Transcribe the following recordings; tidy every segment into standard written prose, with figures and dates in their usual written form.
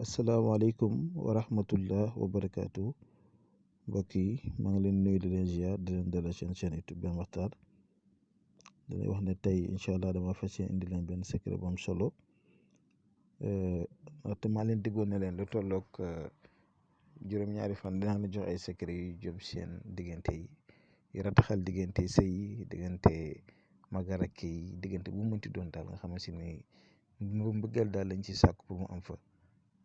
asalaamaaleykum wa rahmatullah wa barakaatu mbokk yi maa ngi leen nuyu di leen ziar di leen dalal seen chaîne YouTube Ben Makhtar dañuy wax ne tey incha allah dama fas yéene indi leen benn secret bu am solo te maa leen diggoon ne leen lu tolloog juróom-ñaari fan dinaa la jox ay secret yu jëm seen diggante yi rataxal diggante sëy yi diggante mag ak rakk yi diggante bu mu mënti doon daal nga xamante ni mbëggeel daal lañ ci sàkk pour mu am fa.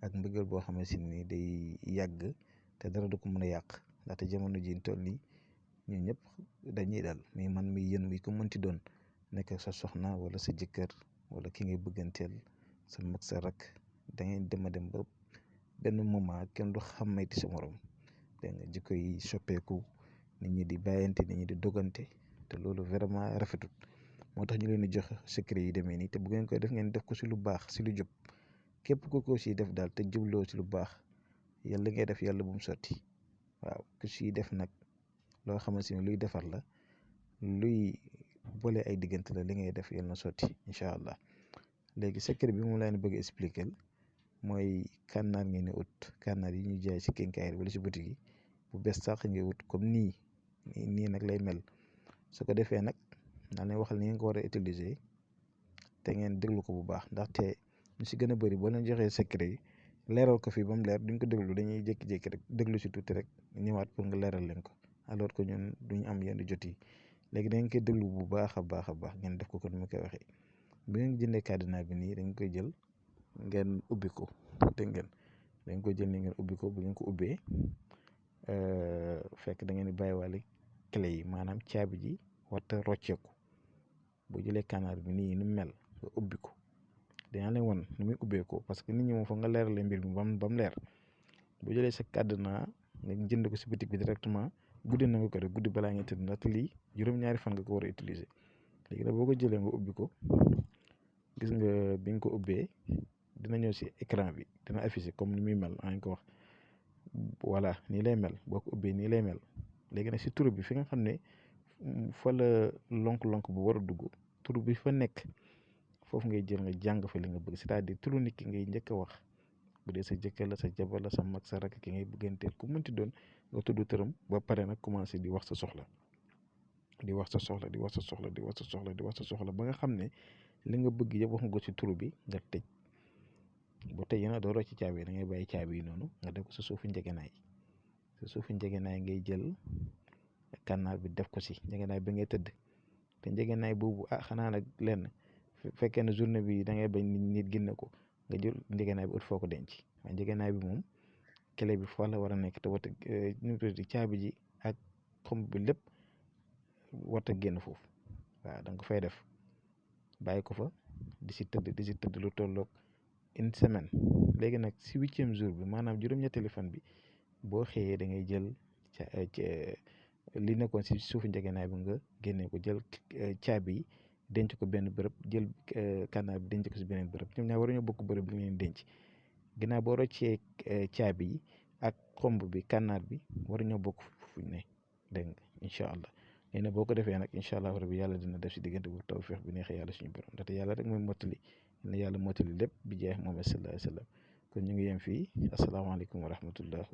ak mbëggeel boo xamante ni day yàgg te dara du ko mën a yàq ndaxte jamono ji ñu toll nii ñun ñëpp dañuy dal mais man mi yéen mi ko mënti doon nekk sa soxna wala sa jëkkër wala ki ngay bëgganteel sa mag sa rakk da ngeen dem a dem ba benn moment kenn du xàmmeeti sa morom dégg nga jikko yi soppeeku nit ñi di bàyyante nit ñi di dogante te loolu vraiment rafetut moo tax ñu leen di jox secret yi demee nii te bu ngeen koy def ngeen def ko si lu baax si lu jub. képp ku ko siy def daal te jubloo ci lu baax yàlla ngay def yàlla bu mu sotti waaw ku siy def nag loo xamante ni luy defar la luy boole ay diggante la li ngay def yàlla na sotti incha allah léegi secret bi moom laa leen bëgg a expliquer mooy kànnaar ngeen di ut kànnaar yi ñuy jaay si kénkaayri wala si boutique yi bu bees sax ngay ut comme nii nag lay mel su ko defee nag naa leen waxal ni ngeen ko war a utiliser te ngeen déglu ko bu baax ndaxte. ñu si gën a bëri boo leen joxee secret yi leeral ko fii ba mu leer duñ ko déglu dañuy jékki-jékki rek déglu si tuuti rek ñëwaat pour nga leeral leen ko alors que ñun duñ am yenn jot yi léegi da ngeen koy déglu bu baax a baax ngeen def ko ni ma koy waxee bi ngeen jëndee cadenas bi nii dañ koy jël ngeen ubbi ko dégg ngeen dañ koy jël ni ngeen ubbi ko bu ngeen ko ubbee fekk da ngeen di bàyyiwaale clé yi maanaam caabi ji warta rocceeku boo jëlee kànnaar bi nii ni mu mel nga ubbi ko. dinaa leen wan nu muy ubbeekoo parce que nit ñi moom foog nga leerale mbir mi ba mu leer bu jëlee sa cadenas nga jënd ko si boutique bi directement guddi na nga ko def guddi balaa ngay tëdd ndaxte lii juróom-ñaari fan nga ko war a utiliser léegi nag boo ko jëlee nga ubbi ko gis nga bi nga ko ubbee dina ñëw si écran bi dina affiché comme ni muy mel maa ngi ko wax voilà nii lay mel boo ko ubbee nii lay mel léegi nag si tur bi fi nga xam ne fa la lonk-lonk bu war a dugg tur bi fa nekk. foofu ngay jël nga jàng fa li nga bëgg c'est-à-dire turu nit ki ngay njëkk a wax bu dee sa jëkkër la sa jabar la sa mag sa rakk ki ngay bëgganteel ku mënti doon nga tudd tëram ba pare nag commencé di wax sa soxla di wax sa soxla di wax sa soxla di wax sa soxla di wax sa soxla ba nga xam ne li nga bëgg yëpp wax nga ko ci turu bi nga tëj boo tëjee nag doo rocc ci caabi da ngay bàyyi caabi yi noonu nga def ko sa suufu njëgënaay ngay jël kànnaar bi def ko si njëgënaay bi ngay tëdd te njëgënaay boobu xanaa nag lenn. fekkee ne journée bi da ngay bañ nit génne ko nga jël njëgënaay bi ut foo ko denc waaye njëgënaay bi moom clé bi fa la war a nekk te wata nu mu caabi ji ak xomb bi lépp warta génn foofu waaw da nga ko fay def bàyyi ko fa di si tëdd lu tolloog une semaine léegi nag si 8e jour bi maanaam juróom-ñetteelu fan bi boo xëyee da ngay jël li nekkoon si suufu njëgënaay bi nga génne ko jël caabi yi denc ko benn bërëb jël kànnaar bi denc ko si beneen bërëb ñoom ñaar waruñoo bokk bërëb bi nga leen denc ginnaaw boo roccee caabi yi ak xomb bi kànnaar bi waruñoo bokk fu ñu ne dégg nga incha allah léegi nag boo ko defee nag incha allah rabbi yàlla dina def si diggante bu tawfeex bi neexee yàlla suñu borom ndaxte yàlla rek mooy mottali ne yàlla mottali lépp bi jeex Muhammad sallallahu alayhi wa sallam kon ñu ngi yem fii asalaamaaleykum wa rahmatullah